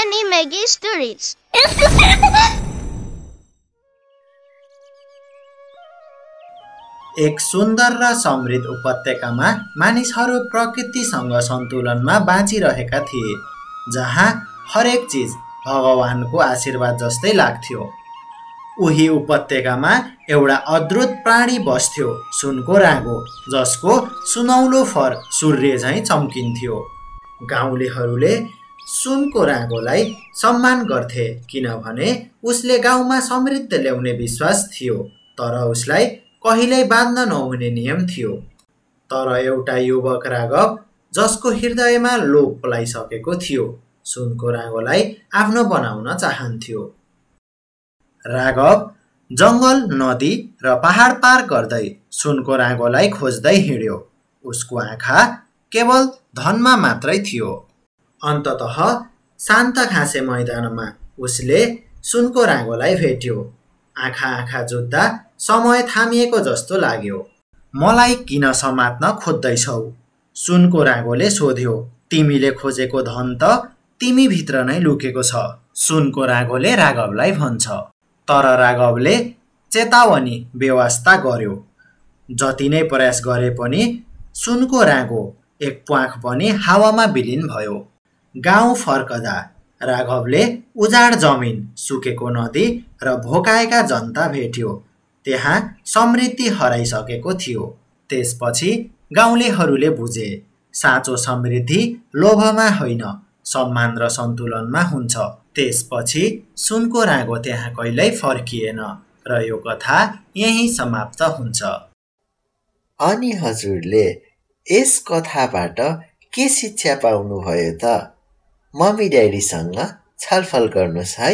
many Maggie stories. एक सुन्दर र समृद्ध उपत्यकामा मानिसहरू प्रकृतिसँग सन्तुलनमा बाँचिरहेका थिए, जहाँ हरेक चिज भगवानको आशीर्वाद जस्तै लाग्थ्यो। उही उपत्यकामा एउटा अद्भुत प्राणी बस्थ्यो, सुनको राँगो, जसको सुनौलो फर सूर्य झैँ चम्किन्थ्यो। गाउँलेहरूले सुनको राँगोलाई सम्मान गर्थे किनभने उसले गाउँमा समृद्धि ल्याउने विश्वास थियो, तर उसलाई कहिल्यै बाँध्न नहुने नियम थियो। तर एउटा युवक राघव, जसको हृदयमा लोभ पलाइसकेको थियो, सुनको राँगोलाई आफ्नो बनाउन चाहन्थ्यो। राघव जङ्गल, नदी र पहाड पार गर्दै सुनको राँगोलाई खोज्दै हिँड्यो। उसको आँखा केवल धनमा मात्रै थियो। अन्ततः शान्त घाँसे मैदानमा उसले सुनको राँगोलाई भेट्यो। आँखा जुत्दा समय थामिएको जस्तो लाग्यो। मलाई किन समात्न खोज्दैछौ? सुनको राँगोले सोध्यो। तिमीले खोजेको धन त तिमी भित्र नै लुकेको छ, सुनको राँगोले राघवलाई भन्छ। तर राघवले चेतावनी व्यवस्था गर्यो। जति नै प्रयास गरे पनि सुनको राँगो एक प्वाख पनि हावामा विलीन भयो। गाउँ फर्कदा राघवले उजाड जमिन, सुकेको नदी र भोकाएका जनता भेट्यो। त्यहाँ समृद्धि हराइसकेको थियो। त्यसपछि गाउँलेहरूले बुझे, साँचो समृद्धि लोभमा होइन, सम्मान र सन्तुलनमा हुन्छ। त्यसपछि सुनको राँगो त्यहाँ कहिल्यै फर्किएन र यो कथा यही समाप्त हुन्छ। अनि हजुरले यस कथाबाट के शिक्षा पाउनुभयो त? मम्मी ड्याडीसँग छलफल गर्नुहोस् है।